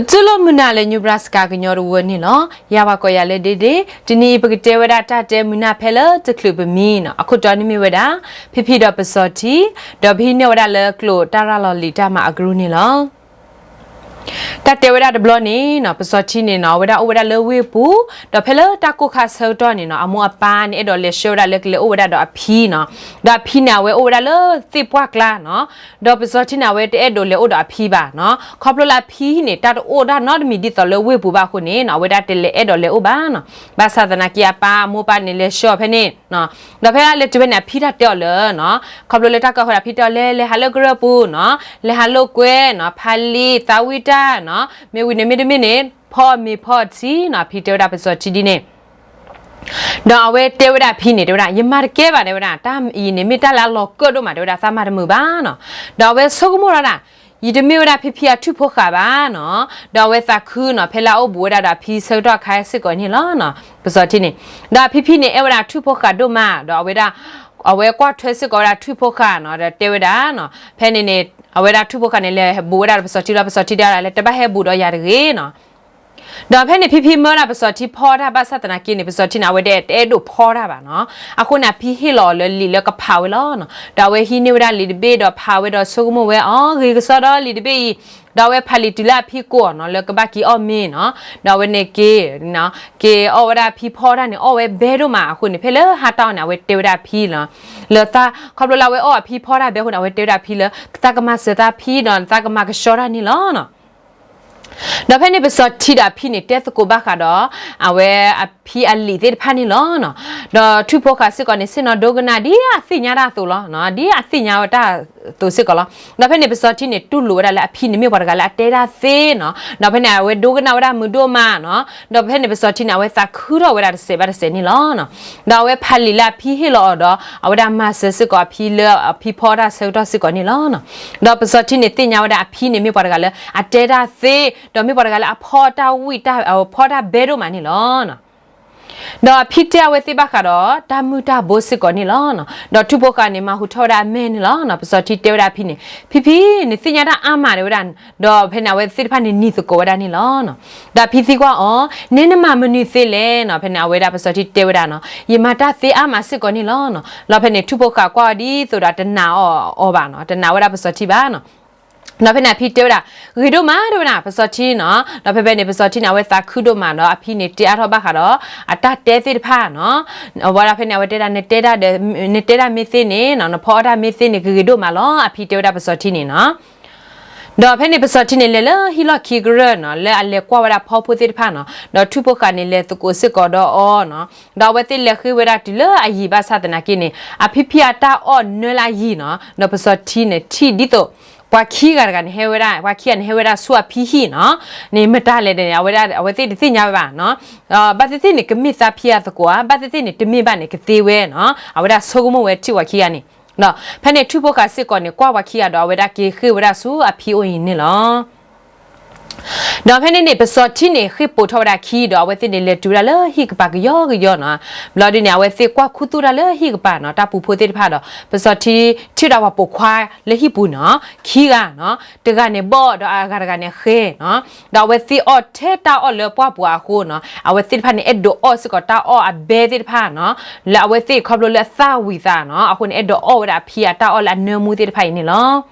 တူၢ်လိာ်မုာ်နၤလၢ Nebraska ကညီတဝၢန့ၣ်လီၤ. ယၤပှၤကိးယၤလၢဒ့ဒ့, တနံၤအံၤပကတဲဝဲဒၣ်တၢ်တဲမုာ်နၢ်ဖဲလၢတချုးပမံနီၤ, အခိၣ်တီန့ၣ်မ့ၢ်ဝဲဒၣ် ဖံဖံဒီးပစီၤထံ, ဒီးပဟံးန့ၢ်ဝဲဒၣ်လၢကျိာ်တၢ်ရၤလီၤလံာ်တၢ်မၤအကရူၢ်န့ၣ်လီၤ. တၢ်တဲဝဲဒၣ်တဘျီန့ၣ်နီၤ, ပစီၤထံန့ၣ်နီၤ, အဝဲဒၣ်အိၣ်ဝဲဒၣ်လၢဝ့ၢ်ပူၤ, ဒီးဖဲလၢတၢ်ကိၢ်ခါဆၢကတီၢ်န့ၣ်နီၤ, အမိၢ်အပၢ်န့ၣ် အဲၣ်ဒိးလဲၤဆှၢဝဲဒၣ်လၢကလဲၤအိၣ်ဝဲဒၣ်ဒီးအဖံနီၤ, ဒီးအဖံန့ၣ် အဝဲအိၣ်ဝဲဒၣ်လၢသ့ၣ်ပှၢ်ကျါနီၤ, ဒီးပစီၤထံန့ၣ် အဝဲတအဲၣ်ဒိးလဲၤအိၣ်ဒီးအဖံဘၣ်နီၤ, ခီဖျိလၢအဖံန့ၣ် တၢ်တအိၣ်တၢ်နီတမံၤဒ်သိးလၢဝ့ၢ်ပူၤဘၣ်အဃိန့ၣ်နီၤ, အဝဲဒၣ်တလဲၤအဲၣ်ဒိးလဲၤအိၣ်ဘၣ်နီၤ, ဘၣ်ဆၣ်သနာ်က့အပၢ်အမိၢ်ပၢ်န့ၣ် လဲၤဆှၢအီၤဖဲန့ၣ် ဒီးဖဲအလဲၤတုၤဖဲန့ၣ် အဖံတၢ်တဲအီၤလၢနီၤ, ခီဖျိလၢတၢ်ကီၢ်ဃိဒီး အဖံတၢ်တဲအီၤလဲၤ လဲၤဟးလၢကရၢၢ်ပူၤနီၤ, လဲၤဟးလိာ်ကွဲနီၤ, ဖးလံာ် သးဝံၣ်တၢ်နီၤ, မ့ၢ်ဝံၤန့ၣ်မ့တမ့ၢ်န့ၣ် ဖီအီၣ်မ့ၤဖီအီၣ်ထံနီၤ, အဖံတဲဝဲဒၣ်ပစီၤထံဒ်န့ၣ် ဒီးအဝဲတဲဝဲဒၣ်အဖံန့ၣ် တဲဝဲဒၣ် ယမၤတကဲဘၣ် တဲဝဲဒၣ် တၢ်အံၤန့ၣ် မ့ၢ်တၢ်လၢအလီၤကၢၣ်ဒိၣ်မး တဲဝဲဒၣ် သးမၤတမုာ်ဘၣ်နီၤ, ဒီးအဝဲဆိကမိၣ်ထီၣ်ဒၣ် ယတမ့ၢ်ဝဲဒၣ်ဖံဖံအထုးဖိဃာ်ဘၣ်နီၤ, ဒီးအဝဲသးခုနီၤ ဖဲလၢအအိၣ်ဘူးဝဲဒၣ်ဒီးအဖံဆၢကတီၢ်အခါစ့ၢ်ကီးန့ၣ်လီၤနီၤ, ပစီၤထံန့ၣ်, ဒီးအဖံဖံန့ၣ် အဲၣ်ဝဲဒၣ်ထုးဖိဃာ်ဒိၣ်မး ဒီးအဝဲဒၣ် အဝဲကွၢ်ထွဲစ့ၢ်ကီးဝဲဒၣ်ထုးဖိဃာ်နီၤ, ဒီးတဲဝဲဒၣ် ဖဲန့ၣ်န့ၣ် အဝဲဒၣ်ထုးဖိဃာ်န့ၣ် လဲၤဘူးဝဲဒၣ်ဒီးပစီၤထံလီၤ, ပစီၤထံတဲဝဲဒၣ်လၢ တဘၣ်ဟဲဘူးဒီးယၤတဂ့ၤနီၤ, ဒီးဖဲန့ၣ် ဖံဖံမၢဝဲဒၣ်ပစီၤထံဖီတၢ်ဘၣ်ဆၣ်သနာ်က့န့ၣ် ပစီၤထံန့ၣ် အဝဲဒၣ်တအဲၣ်ဒိးဖီတၢ်ဘၣ်နီၤ, အဃိန့ၣ် အဖံဟ့ၣ်လီၤအီၤလၢလံာ်လၢကဖးဝဲလီၤနီၤ, ဒီးအဝဲဟံးန့ၢ်ဝဲဒၣ်လံာ်တဘ့ၣ်ဒီးဖးဝဲဒီးဆိကမိၣ်ဝဲအီၤ ဂ့ၤကစီဒီလံာ်တဘ့ၣ်အံၤ, ဒီးအဝဲဖးလံာ်တုၤလၢအဖံကိးအီၤနီၤ လၢကဘၣ်က့ၤအီၣ်မ့ၤနီၤ, ဒီးအဝဲန့ၣ်က့ၤ က့ၤအီၣ်ဝဲဒၣ်အဖံဖီတၢ်န့ၣ် အီၣ်ဝဲဘဲဒိၣ်မးအဃိန့ၣ် ဖဲလၢဟါတၢ်အီၣ်န့ၣ် အဝဲတဲဝဲဒၣ်အဖံလီၤ, လၢသး ခီဖျိလၢအဝဲအီၣ်အဖံဖီတၢ်ဘဲအဃိန့ၣ် အဝဲတဲဝဲဒၣ်အဖံလၢ သးကမၤစၢၤသးဖံဒီးသးကမၤကဆှီတၢ်န့ၣ်လီၤနီၤ. ဒီးဖဲန့ၣ်ပစီၤထံဒီးအဖံန့ၣ် တဲသကိးဘၣ်ဃးဒီး အဝဲအဖံအလံာ်သ့ၣ်တဖၣ်န့ၣ်လီၤနီၤ. ဒီးထုးဖိဃာ်စ့ၢ်ကီးန့ၣ် ဆ့ၣ်နီၤဒိကနၣ်ဒ်အသ့ၣ်ညါတၢ်အသိးလီၤ, ဒ်အသ့ၣ်ညါတၢ်အသိးစ့ၢ်ကီးလီၤ. ဒီးဖဲန့ၣ်ပစီၤထံန့ၣ် တူၢ်လိာ်ဝဲဒၣ်လၢအဖံန့ၣ်မ့ၢ်ပှၤတဂၤလၢအတဲတၢ်သ့နီၤ. ဒီးဖဲန့ၣ် အဝဲဒိကနၣ်ဝဲဒၣ်မုာ်ဒိၣ်မးနီၤ. ဒီးဖဲန့ၣ်ပစီၤထံန့ၣ် အဝဲသးခုထီၣ်ဝဲဒၣ်တစဲးဘၣ်တစဲးန့ၣ်လီၤ. ဒီးအဝဲဖးလံာ်လၢအဖံဟ့ၣ်လီၤအီၤဒီး အဝဲဒၣ်မၤစၢၤစ့ၢ်ကီးအဖံလၢအဖံဖီတၢ်ဆၢကတီၢ်စ့ၢ်ကီးန့ၣ်လီၤ. ဒီးပစီၤထံန့ၣ်သ့ၣ်ညါဝဲဒၣ်အဖံန့ၣ်မ့ၢ်ပှၤတဂၤလၢအတဲတၢ်သ့, ဒီးမ့ၢ်ပှၤတဂၤလၢအဖီတၢ်ဝံၣ်တၢ် ဖီတၢ်ဘဲဒိၣ်မးန့ၣ်လီၤ. ဒီးအဖံတဲအဝဲသ့ၣ်ဘၣ်ဃးဒီး တၢ်မုၢ်တၢ်ဘိစ့ၢ်ကီးန့ၣ်လီၤ. ဒီးထုးဖိဃာ်န့ၣ် မၤဟူးထီၣ်ဝဲဒၣ်အမဲာ်န့ၣ်လီၤ. ပစီၤထံတဲဝဲဒၣ်အဖံန့ၣ် ဖံဖံန့ၣ်သ့ၣ်ညါတၢ်အါမးတဲဝဲဒၣ်, ဒီးဖဲန့ၣ် အဝဲသ့ၣ်တဖၣ်န့ၣ်နံၤသကိးဝဲဒၣ်န့ၣ်လီၤ. ဒီးအဖံသံကွၢ်အီၤ, နဲနမၤမနုၤသ့လဲၣ်နီၤ. ဖဲန့ၣ် အဝဲဒၣ်ပစီၤထံတဲဝဲဒၣ်နီၤ, ယမၤတၢ်သ့အါမးစ့ၢ်ကီးန့ၣ်လီၤ. လီၤဖဲန့ၣ် ထုးဖိဃာ်ကွၢ်အီၤဒ်သိးဒီးတနာ်အီၤအီၤဘၣ်နီၤ, တနာ်ဝဲဒၣ်ပစီၤထံဘၣ်နီၤ. ဒီးဖဲန့ၣ် အဖံတဲဝဲဒၣ်, ဂ့ၤဒိၣ်မးတဲဝဲဒၣ် ပစီၤထံနီၤ. ဒီးဖဲဖဲန့ၣ် ပစီၤထံန့ၣ် အဝဲသးခုဒိၣ်မးဒီး အဖံန့ၣ်တဲအါထီၣ်ဘၣ်ဃးဒီး အတၢ်တဲသ့ၣ်တဖၣ်နီၤ. အဝဲဒၣ်ဖဲန့ၣ် အဝဲတဲဒၣ် နတဲဒၣ် နတဲဒၣ်မ့ၢ်သ့န့ၣ်နီၤ, နဖီအီၣ်တၢ်မ့ၢ်သ့န့ၣ် ကဂ့ၤဒိၣ်မးလီၤ. အဖံတဲဝဲဒၣ်ပစီၤထံန့ၣ်နီၤ. ဒီးဖဲန့ၣ် ပစီၤထံန့ၣ် လဲၤလၢဟံၣ်လီၢ်ခံကရၢၢ်နီၤ, လၢအလဲၤကွၢ်ဝဲဒၣ်ဖီဖိသ့ၣ်တဖၣ်နီၤ. ဒီးထုးဖိဃာ်န့ၣ် လဲၤသကိးစ့ၢ်ကီးဒီးအီၤနီၤ. ဒီးအဝဲသ့ၣ်လဲၤဃ့ဝဲဒၣ်တုၤလၢအယံၤဘၣ်ဆၣ်သနာ်က့န့ၣ် အဖံဖံအတၢ်အီၣ်နၢလၢအယံၤနီၤ. ဒီးပစီၤထံန့ၣ် ထံၣ်ဒ်သိး ပှၤခံဂၤတဂၤန့ၣ် ဟဲဝဲဒၣ် ပှၤခံဂၤန့ၣ် ဟဲဝဲဒၣ်ဆူအဖံဟံၣ်နီၤ. န့ၣ်မတၤလဲၣ်န့ၣ် အဝဲဒၣ် အဝဲသ့ၣ်တသ့ၣ်ညါဝဲဘၣ်နီၤ. ဘၣ်သ့ၣ်သ့ၣ်န့ၣ် ကမ့ၢ်သးဖံအသကိးဧါ, ဘၣ်သ့ၣ်သ့ၣ်န့ၣ် တမ့ၢ်ဘၣ်န့ၣ် ကသ့ဝဲနီၤ. အဝဲဒၣ်ဆိကမိၣ်ဝဲထံၣ်ပှၤခံဂၤန့ၣ်. ဒီးဖဲန့ၣ် ထုးဖိဃာ်စ့ၢ်ကီးန့ၣ် ကွၢ်ပှၤခံဂၤဒီး အဝဲဒၣ်က့ၤဃ့ၢ်ဝဲဒၣ်ဆူအဖံအိၣ်အံၤန့ၣ်လီၤ. ဒီးဖဲန့ၣ်န့ၣ် ပစီၤထံန့ၣ် ဃ့ၢ်ပိာ်ထီၣ်ဝဲဒၣ်အခံဒီး အဝဲသ့ၣ်န့ၣ် လဲၤတုၤဝဲဒၣ်လၢဟံၣ်ကပၤကယီကယီနီၤ. ဘျီဒ်န့ၣ် အဝဲသ့ၣ်ကွၢ်ခူသူၣ်တၢ်လၢဟံၣ်ကပၤနီၤ, တၢ်ပူၤဖိသ့ၣ်တဖၣ်ဒီး ပစီၤထံထံၣ်ဝဲဒၣ်ပှၤပိာ်ခွါလၢဟံၣ်ပူၤနီၤ, ခံဂၤနီၤ, တဂၤန့ၣ်ဘီၣ်ဒီးအဂၤတဂၤန့ၣ်ဃဲနီၤ. ဒီးအဝဲသ့ၣ်အီၣ်ထဲတၢ်အီၣ်လၢပှၢ်ပူၤအဃိနီၤ, အဝဲသ့ၣ်တဖၣ်န့ၣ်အဲၣ်ဒိးအီၣ်စ့ၢ်ကီးတၢ်အီၣ်အဘဲသ့ၣ်တဖၣ်နီၤ, လၢအဝဲသ့ၣ်ခီဖျိလၢအသၣ်ဝံၤသးနီၤ, အဃိန့ၣ် အဲၣ်ဒိးအီၣ်ဝဲဒၣ်အဖံအတၢ်အီၣ်လၢအနၢမူသ့ၣ်တဖၣ်အံၤန့ၣ်လီၤ.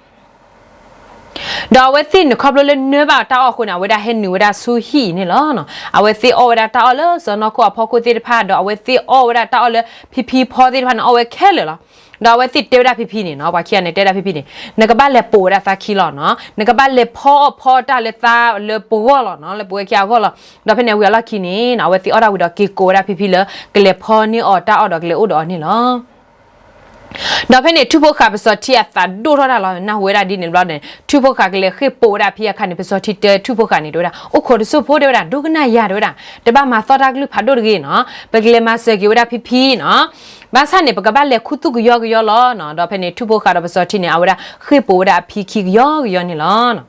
ဒီးအဝဲသ့ၣ်န့ၣ် ခီဖျိလၢနၢဘၣ်တၢ်အီၣ်အဃိန့ၣ် အဝဲဒၣ်ဟဲနုာ်ဝဲဒၣ်ဆူဟံၣ်အံၤန့ၣ်လီၤ. အဝဲသ့ၣ်အီၣ်ဝဲဒၣ်တၢ်အီၣ်လၢစီၢ်နီၤခိၣ်အဖီခိၣ်သ့ၣ်တဖၣ် ဒီးအဝဲသ့ၣ်အီၣ်ဝဲဒၣ်တၢ်အီၣ်လၢဖံဖံဖီသ့ၣ်တဖၣ်န့ၣ် အီၣ်ဝဲခဲလၢာ်လီၤ. ဒီးအဝဲသ့ၣ်တဲဝဲဒၣ်ဖံဖံန့ၣ်နီၤ, ပှၤခံဂၤန့ၣ်တဲဒၣ်ဖံဖံန့ၣ်, နကဘၣ်လဲၤပိာ်ဝဲဒၣ်သးခံလီၤနီၤ, နကဘၣ်လဲၤဖီအီၣ်ဖီတၢ်လၢသးလၢပဂီၢ်လီၤနီၤ, လၢပဝဲခံဂၤအဂီၢ်လီၤ. ဒီးဖဲန့ၣ်ဝံၤအလီၢ်ခံန့ၣ်နီၤ, အဝဲသ့ၣ်အီၣ်တၢ်ဝံၤဒီးက့ၤကိးဝဲဒၣ်ဖံဖံလၢ ကလဲၤဖီန့ၢ်အီၤတၢ်အီၣ်ဒီးကလဲၤအိၣ်ဒီးအီၤန့ၣ်လီၤ. ဒီးဖဲန့ၣ် ထုးဖိဃာ်ပစီၤထံအသးဒိၣ်ထီၣ်တၢ်လီၤ. နၢ်ဟူဝဲဒၣ်ဒ်န့ၣ်တဘျီန့ၣ် ထုးဖိဃာ်ကလဲၤဃ့ၢ်ပိာ်ဝဲဒၣ်အဖံအခါန့ၣ် ပစီၤထံတဲထုးဖိဃာ်န့ၣ် တဲဝဲဒၣ် အိၣ်ခိးတစိၢ်ဖိတဲဝဲဒၣ် ဒိကနၣ်ယၤတဲဝဲဒၣ်, တဘၣ်မၤသီၣ်တၢ်ကလုၢ်ဖးဒိၣ်တဂ့ၤနီၤ, ပကလဲၤမၤစၢၤက့ၤဝဲဒၣ်ဖံဖံနီၤ, ဘၣ်ဆၣ်န့ၣ် ပကဘၣ်လဲၤခူသူၣ်ကယီကယီလီၤနီၤ. ဒီးဖဲန့ၣ် ထုးဖိဃာ်ဒီးပစီၤထံန့ၣ် အဝဲဒၣ်ဃ့ၢ်ပိာ်ဝဲဒၣ်အဖံခံကယီကယီန့ၣ်လီၤ.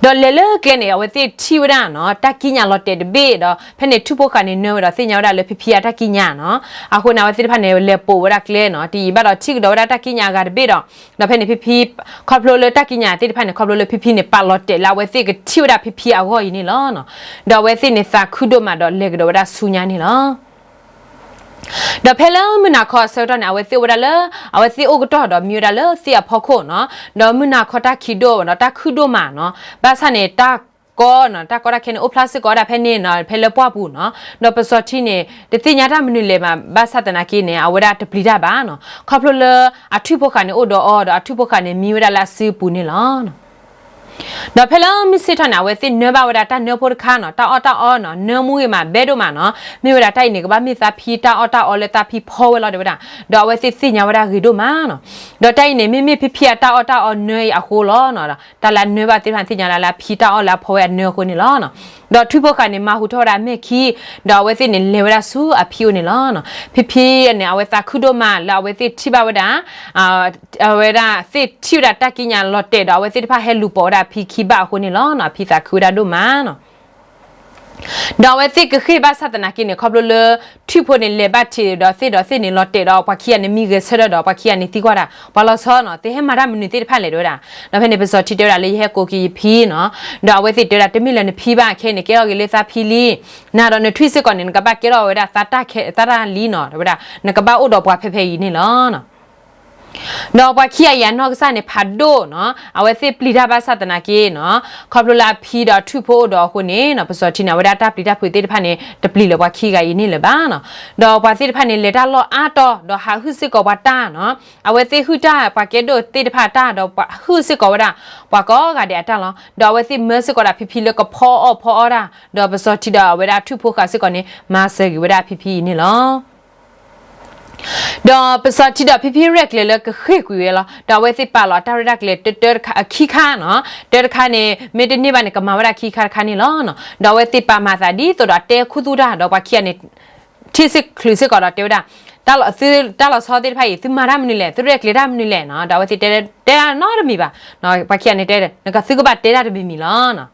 ဒီးလဲၤလၢကျဲန့ၣ် အဝဲသ့ၣ်ထံၣ်ဝဲဒၣ်နီၤ တၢ်ကံးညာ်လီၤတဲာ်တဘ့ၣ်ဒီး ဖဲန့ၣ် ထွံၣ်ဖိဃာ်န့ၣ် နၢဝဲဒီးသ့ၣ်ညါဝဲဒၣ်လၢဖံဖံအတၢ်ကံးညာ်နီၤ. အဃိန့ၣ် အဝဲသ့ၣ်တဖၣ်န့ၣ် လဲၤပိာ်ဝဲဒၣ်ကျဲနီၤ တယံာ်ဘၣ်ဒီးထံၣ်ကဒီးဝဲဒၣ်တၢ်ကံးညာ်အဂၤတဘ့ၣ်ဒီး ဒီးဖဲန့ၣ်ဖံဖံ ခီဖျိလၢတၢ်ကံးညာ်သ့ၣ်တဖၣ်န့ၣ် ခီဖျိလၢဖံဖံန့ၣ် ပာ်လီၤတဲာ်လၢအဝဲသ့ၣ်ကထံၣ်ဝဲဒၣ်ဖံဖံအဂီၢ်အံၤန့ၣ်လီၤ. ဒီးအဝဲသ့ၣ်န့ၣ်သးခုဒိၣ်မးဒီး လဲၤကဒီးဝဲဒၣ်ဆူညါန့ၣ်လီၤ. ဒီးဖဲလၢမုၢ်နၤခီအဆၢကတီၢ်န့ၣ် အဝဲသ့ၣ်အိၣ်ဝဲဒၣ်လၢ အဝဲသ့ၣ်အိၣ်ကတီၢ်ဒီးမံဝဲဒၣ်လၢသ့ၣ်အဖီခိၣ်နီၤ. ဒီးမုၢ်နၤခီတၢ်ခံးဒိၣ်ဒီး တၢ်ခုၣ်ဒိၣ်မးနီၤ. ဘၣ်ဆၣ်န့ၣ် တၢ်ကီနီၤ တၢ်ကီတၢ်ခဲန့ၣ် အိၣ်ဖျါစ့ၢ်ကီးဝဲဒၣ်ဖဲန့ၣ်နီၤ ဖဲလၢပှၢ်ပူၤနီၤ. ဒီးပစီၤထံန့ၣ် တသ့ၣ်ညါတၢ်မနုၤလဲၣ်မး ဘၣ်ဆၣ်သနာ်က့န့ၣ် အဝဲဒၣ်တပျံၤတၢ်ဘၣ်နီၤ. ခီဖျိလၢအထွံၣ်ဖိဃာ်န့ၣ်အိၣ်ဒီးအီၤဒီး အထွံၣ်ဖိဃာ်န့ၣ်မံဝဲဒၣ်လၢအစုပူၤန့ၣ်လီၤ. ဒီးဖဲလၢမုၢ်ဆ့ၣ်ထီၣ်န့ၣ် အဝဲသ့ၣ်နၢဘၣ်ဝဲဒၣ်တၢ်နၢဖိတခါနီၤ တၢ်အီၣ်တၢ်အီနီၤ နၢမူဂ့ၤမးဘဲဒိၣ်မးနီၤ. မ့ၢ်ဝဲဒၣ်တၢ်အံၤန့ၣ် ကဘၣ်မ့ၢ်သးဖံတၢ်အီၣ်တၢ်အီလၢသးဖံဖီဝဲလီၤတဲဝဲဒၣ်. ဒီးအဝဲသ့ၣ်သ့ၣ်ညါဝဲဒၣ်ဂ့ၤဒိၣ်မးနီၤ. ဒီးတၢ်အံၤန့ၣ် မ့မ့ၢ်ဖံဖံအတၢ်အီၣ်တၢ်အီနၢအံၤအဃိလီၤ. တၢ်လၢအနၢဘၣ်သ့ၣ်တဖၣ်န့ၣ် သ့ၣ်ညါလၢလၢအဖံတၢ်အီၣ်လၢအဖီဝဲအနၢအဃိန့ၣ်လီၤ. ဒီးထွံၣ်ဖိဃာ်န့ၣ် မၤဟူးထီၣ်ဝဲဒၣ်အမဲၢ်ခံ ဒီးအဝဲသ့ၣ်န့ၣ်လဲၤဝဲဒၣ်ဆူအဖံအိၣ်န့ၣ်လီၤ. ဖံဖံန့ၣ် အဝဲသးခုဒိၣ်မးလၢအဝဲသ့ၣ်ထံၣ်ဘၣ်ဝဲဒၣ် အဝဲဒၣ်သ့ၣ်ထံၣ်ဝဲဒၣ်တၢ်ကံးညာ်လီၤတဲာ်ဒီး အဝဲသ့ၣ်တဖၣ်ဟဲလူၤပိာ်ဝဲဒၣ်အဖံခံဘၣ်အဃိန့ၣ်လီၤ. အဖံသးခုဝဲဒၣ်ဒိၣ်မးနီၤ. ဒီးအဝဲသ့ၣ်ကဃ့ၢ်ဘၣ်ဆၣ်သနာ်က့န့ၣ် ခီဖျိလၢ ထွံၣ်ဖိန့ၣ်လဲၤဘၣ်ထံးဒီးသ့ၣ်ဒီးသ့ၣ်န့ၣ်လီၤတဲာ်ဒီး ပှၤခံဂၤန့ၣ်မံဂဲၤဆၢထၢၣ်ဒီး ပှၤခံဂၤန့ၣ်သံကွၢ်တၢ် ပှၤလီၤဆီနီၤ သုဟဲမၤတၢ်မနုၤသ့ၣ်တဖၣ်လဲၣ်တဲဝဲဒၣ်. ဒီးဖဲန့ၣ် ပစီၤထံတဲဝဲဒၣ်လၢ ယဟဲကိးက့ၤယဖံနီၤ. ဒီးအဝဲသ့ၣ်တဲဝဲဒၣ် တမ့ၢ်လၢနဖံဘၣ်ခဲအံၤန့ၣ် ကဲထီၣ်က့ၤလၢသးဖံလံ. နၤဒီးနထွံၣ်စ့ၢ်ကီးန့ၣ် နကဘၣ်ကဲထီၣ်ဝဲဒၣ်သးတၢ်ခဲ သးတၢ်လံနီၤ တဲဝဲဒၣ် နကဘၣ်အိၣ်ဒီးပှၤဖဲဖဲအံၤန့ၣ်လီၤ. ဒီးပှၤခံဂၤအံၤအနီၢ်ကစၢ်န့ၣ်ဖးဒိၣ်နီၤ အဝဲသ့ၣ်ပျံၤတၢ်ဘၣ်ဆၣ်သနာ်က့နီၤ ခီဖျိလၢအဖံဒီးထွံၣ်ဖိအိၣ်ဒီးအဃိန့ၣ်နီၤ ပစီၤထံန့ၣ် အဝဲဒၣ်တၢ်ပျံၤတၢ်ဖုးသ့ၣ်တဖၣ်န့ၣ် တပျံၤလၢၤပှၤခံဂၤအံၤန့ၣ်လၢၤဘၣ်နီၤ. ဒီးပှၤသ့ၣ်တဖၣ်န့ၣ် လဲၤတၢ်လီၢ်အါတီၤ ဒီးဟးဟုၣ်စ့ၢ်ကီးပှၤတၢ်နီၤ အဝဲသ့ၣ်ဟုၣ်တၢ်ပှၤကဲဒိၣ်သ့ၣ်တဖၣ်အတၢ် ဒီးဟုၣ်စ့ၢ်ကီးဝဲဒၣ် ပှၤကိးဂၤဒဲးအတၢ်လီၤ. ဒီးအဝဲသ့ၣ်မၢစ့ၢ်ကီးဒၣ်ဖံဖံလၢကဖီအီၣ်ဖီအီတၢ် ဒီးပစီၤထံဒီးအဝဲဒၣ်ထွံၣ်ဖိဃာ်စ့ၢ်ကီးန့ၣ် မၤစၢၤက့ၤဝဲဒၣ်ဖံဖံအံၤန့ၣ်လီၤ. ဒီးပစီၤထံဒီးဖံဖံရဲၣ်ကျဲၤလၢကဃ့ၢ်ကွံာ်ဝဲလီၤ. ဒီးအဝဲသ့ၣ်ပာ်လီၤအတၢ်ရဲၣ်တၢ်ကျဲၤတၢတခါခံခါနီၤ တၢတခါန့ၣ် မ့ၢ်တန့ၢ်ဘၣ်န့ၣ် ကမၤဝဲဒၣ်ခံခါတခါန့ၣ်လီၤ. ဒီးအဝဲသ့ၣ်ပာ်မၤသးဒ်သိးဒီးအတဲခူသူၣ်တၢ် ဒီးပှၤခံဂၤန့ၣ် ထံၣ်စ့ၢ်ချုးစ့ၢ်ကီးဒီးတဲဝဲဒၣ် တၢ်လီၤဆီသ့ၣ်တဖၣ်အံၤ သုမၤတၢ်မနုၤလဲၣ် သုရဲၣ်ကျဲၤတၢ်မနုၤလဲၣ်နီၤ ဒီးအဝဲသ့ၣ်တဲ တဲတၢ်နီတမံၤဘၣ်. ပှၤခံဂၤန့ၣ်တဲ နကသုကဘၣ်တဲတၢ်တမံၤမံၤလီၤ.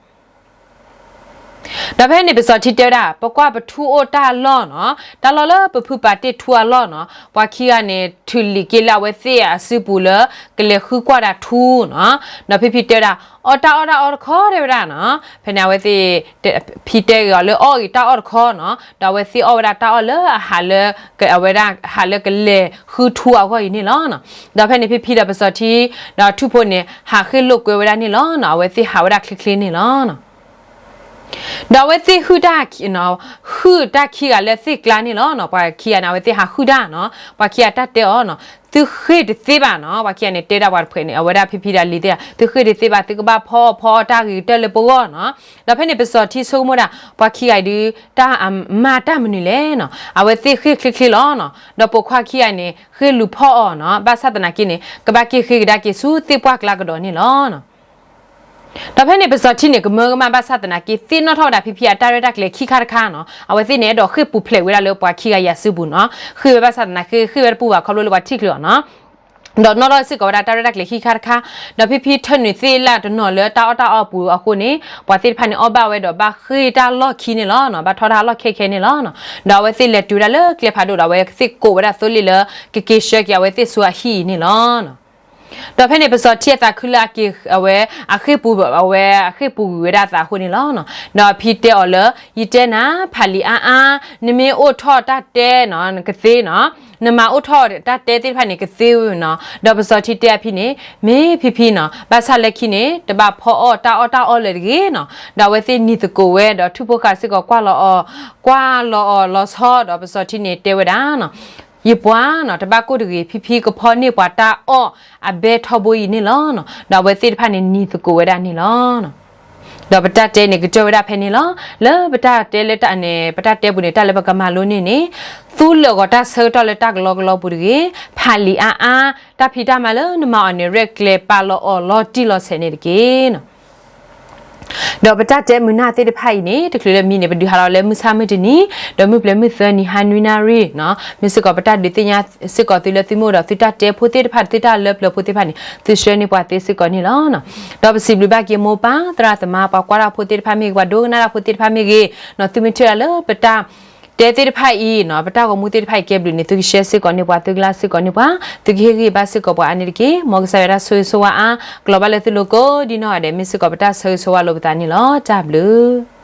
ဒီးဖဲန့ၣ် ပစီၤထံတဲဝဲဒၣ် ပကွၢ်ပထူအအိၣ်တၢ်လီၢ်နီၤ, တၢ်လီၢ်လၢပဖုပာ်တ့ၢ်ထူအလီၢ်နီၤ, ပှၤခံဂၤန့ၣ် ထုးလံာ်က့ၤလၢအဝဲသ့ၣ်အစုပူၤလၢ ကလဲၤဃုကွၢ်ဒၣ်ထူနီၤ. ဒီးဖံဖံတဲဝဲဒၣ် အီၣ်တၢ်အီၣ်တၢ်အီတခီတဲဝဲဒၣ်နီၤ. ဖဲန့ၣ်အဝဲသ့ၣ် ဖံတဲဂ့ၤအီၤလၢအီၣ်ဂ့ၤတၢ်အီၣ်တခီနီၤ, ဒီးအဝဲသ့ၣ်အီၣ်ဝဲဒၣ်တၢ်အီၣ်လၢအဟးလၢ အဝဲဒၣ်ဟးလၢကလဲၤဃုထူအဂီၢ်အံၤန့ၣ်လီၤ. ဒီးဖဲန့ၣ်ဖံဖံဒီးပစီၤထံ ဒီးထူဖိန့ၣ် ဟးဃ့ၢ်လိာ်ကွဲဝဲဒၣ်န့ၣ်လီၤ. အဝဲသ့ၣ်ဟးဝဲဒၣ်ချ့ချ့န့ၣ်လီၤ. ဒီးအဝဲသ့ၣ်ဟုၣ်တၢ် ဟုၣ်တၢ်ခံဂၤလၢသ့ၣ်ကျါန့ၣ်လီၤ. ပှၤခံဂၤန့ၣ် အဝဲသ့ၣ်ဟးဟုၣ်တၢ်နီၤ, ပှၤခံဂၤတၢ်တဲအီၤနီၤ, သုဃ့ၢ်တသ့ဘၣ်နီၤ. ပှၤခံဂၤန့ၣ် တဲဒၣ်ပှၤတဖုန့ၣ် အဝဲဒၣ်ဖံဖံဒီးလံၤသ့ၣ်, သုဃ့ၢ်တသ့ဘၣ်, သုကဘၣ်ဖီအီၣ်ဖီအီၣ်တၢ်ဂ့ၤကတၢၢ်လၢပဂီၢ်နီၤ. ဒီးဖဲန့ၣ်ပစီၤထံဆိကမိၣ်ဒၣ် ပှၤခံဂၤအံၤဒုး တၢ်မၤတၢ်မနုၤလဲၣ်နီၤ. အဝဲသ့ၣ်ဃ့ၢ်ချ့ချ့လီၤနီၤ. ဒီးပိာ်ခွါခံဂၤန့ၣ် ဃ့ၢ်လူၤဖီအီၣ်နီၤ, ဘၣ်ဆၣ်သနာ်က့န့ၣ် ကဘၣ်က့ၤဃ့ၢ်ကဒါက့ၤဆူသ့ၣ်ပှၢ်ကျါကဒီးန့ၣ်လီၤ. ဒီးဖဲန့ၣ်ပစီၤထံန့ၣ် ကမၢကမၣ်ဘၣ်ဆၣ်သနာ်က့ သ့ၣ်နီၣ်ထီၣ်ဝဲဒၣ်ဖံဖံအတၢ်ရဲၣ်တၢ်ကျဲၤခံခါတခါနီၤ. အဝဲသ့ၣ်န့ၣ် အဲၣ်ဒိးဃ့ၢ်ပူၤဖျဲးဝဲဒၣ်လၢပှၤခံဂၤအံၤအစုပူၤနီၤ. ဃ့ၢ်ဝဲဘၣ်ဆၣ်သနာ်က့ ဃ့ၢ်ဝဲတပူၤဘၣ်ခီဖျိလၢပှၤထံၣ်ချုးအီၤနီၤ. ဒီးနီၣ်ထီၣ်စ့ၢ်ကီးဝဲဒၣ်တၢ်ရဲၣ်တၢ်ကျဲၤခံခါတခါ, ဒီးဖံဖံထၢနုာ်သ့ၣ်လၢတနီၤလၢတၢ်အီၣ်တၢ်အီပူၤအဃိန့ၣ် ပှၤသ့ၣ်တဖၣ်န့ၣ်အီၣ်ဘၣ်ဝဲဒီးဘၣ်ဃ့ၢ်တၢ်လီၢ်ခံန့ၣ်လီၤ. ဘၣ်ထီၣ်တၢ်လီၢ်ခဲခဲန့ၣ်လီၤ. ဒီးအဝဲသ့ၣ်လဲၤတုၤဝဲဒၣ်လၢကျဲဖးဒိၣ်ဒီး အဝဲသ့ၣ်ကိးဝဲဒၣ်သိလ့ၣ်လၢ ကက့ၤဆှၢက့ၤအဝဲသ့ၣ်ဆူအဟံၣ်အံၤန့ၣ်လီၤ. ဒီးဖဲန့ၣ်ပစီၤထံအသးခုလၢအက့ၤ အဝဲအဃ့ၢ်ပူၤ အဝဲအဃ့ၢ်ပူၤဝံၤဝဲဒၣ်အသးအဃိန့ၣ်လီၤ. ဒီးအဖံတဲအီၤလၢ ယတဲနၤ ဖးလံာ်အါအါ, နမ့ၢ်အိၣ်ထီၣ်တၢ်တဲနီၤ နကသ့နီၤ, နမၤအိၣ်ထီၣ်တၢ်တဲသ့ၣ်တဖၣ်န့ၣ် ကသ့နီၤ. ဒီးပစီၤထံတဲအဖံန့ၣ် မ့ၢ်ဖံဖံနီၤ, ဘၣ်ဆၣ်လၢခံန့ၣ် တဘၣ်ဖီအီၣ်တၢ်အီၣ်တၢ်အီလၢၤတဂ့ၤနီၤ. ဒီးအဝဲသ့ၣ်နံၤသကိးဝဲ ဒီးထူဖိဃာ်စ့ၢ်ကီးကွၢ်လီၤအီၤ, ကွၢ်လီၤအီၤလီၤဆီ ဒီးပစီၤထံန့ၣ်တဲဝဲဒၣ်နီၤ ယပှၤနီၤ တဘၣ်ကိၢ်တဂ့ၤ, ဖံဖံကဖီန့ၢ်ပှၤတၢ်အီၣ်အဘဲထီဘိအံၤန့ၣ်လီၤ. ဒီးအဝဲသ့ၣ်တဖၣ်န့ၣ်နံၤသကိးဝဲဒၣ်န့ၣ်လီၤ. ဒီးပတၢ်တဲန့ၣ်ကတၢၢ်ဝဲဒၣ်ဖဲန့ၣ်လီၤ. လၢပတၢ်တဲလၢတၢ်န့ၣ် ပတၢ်တဲပူၤန့ၣ် တၢ်လၢပကမၤလိန့ၢ်န့ၣ် သူလၢာ်ဂီၤတၢ်ဆၢကတီၢ်လၢတၢ်ကလီကလီပူၤတဂ့ၤ, ဖးလံာ်အါအါ, တၢ်ဖံးတၢ်မၤလၢနမၤအီၤန့ၣ် ရဲၣ်ကျဲၤပာ်လီၤအီၤလီၤတံၢ်လီၤဆဲးန့ၣ်တက့ၢ်. ဒီးပတၢ်တဲမုာ်နၢ်သ့ၣ်တဖၣ်အံၤန့ၣ် တချုးလၢမံန့ၣ် ပဒုးဟးလီၤလၢမုၢ်ဆၣ်မုၢ်တနံၤ ဒီးမုၢ်ပျဲၤမုၢ်သၢနံၤ ဟါနွံနၣ်ရံၣ်နီၤ. မ့ၢ်စ့ၢ်ကီးပတၢ်ဒုးသ့ၣ်ညါစ့ၢ်ကီးသုလၢသုမ့ၢ်အိၣ်ဒီးသုတၢ်တဲဖိသ့ၣ်တဖၣ် သုတၢ်လၢပျၢၤဖိသ့ၣ်တဖၣ်န့ၣ် သုဆှၢန့ၢ်ပှၤသ့စ့ၢ်ကီးန့ၣ်လီၤ. ဒီးပစံးဘျုးဘၣ်က့ၤမိၢ်ပၢ်သရၣ်သမါ ပှၤကွၢ်တၢ်ဖိသ့ၣ်တဖၣ်မ့ၢ်ဂ့ၤ ပှၤဒိကနၣ်တၢ်ဖိသ့ၣ်တဖၣ်မ့ၢ်ဂ့ၤနီၤ, သုမ့ၢ်ထံၣ်ဝဲဒၣ်လၢပတၢ် တဲသ့ၣ်တဖၣ်အံၤနီၤ, ပတၢ်ဂီၤမူသ့ၣ်တဖၣ်အံၤကဲဘျုးန့ၣ် သုကshareစ့ၢ်ကီးန့ၢ်ပှၤ, သုကlikeစ့ၢ်ကီးန့ၢ်ပှၤ, သုကဟ့ၣ်ဂံၢ်ဘါစ့ၢ်ကီးပှၤအါန့ၣ်တက့ၢ်. မ်ကစၢ်ယွၤတၢ်ဆိၣ်ဂ့ၤဆိၣ်ဝါအါ ကလီၤဘၣ်လၢသုလိၤကိးဒ်နီၢ်ဂၤဒဲး, မ့ၢ်စ့ၢ်ကီးပတၢ်ဆၢဂ့ၤဆၢဝါလိာ်ပသးန့ၣ်လီၤ. တၢ်ဘျုး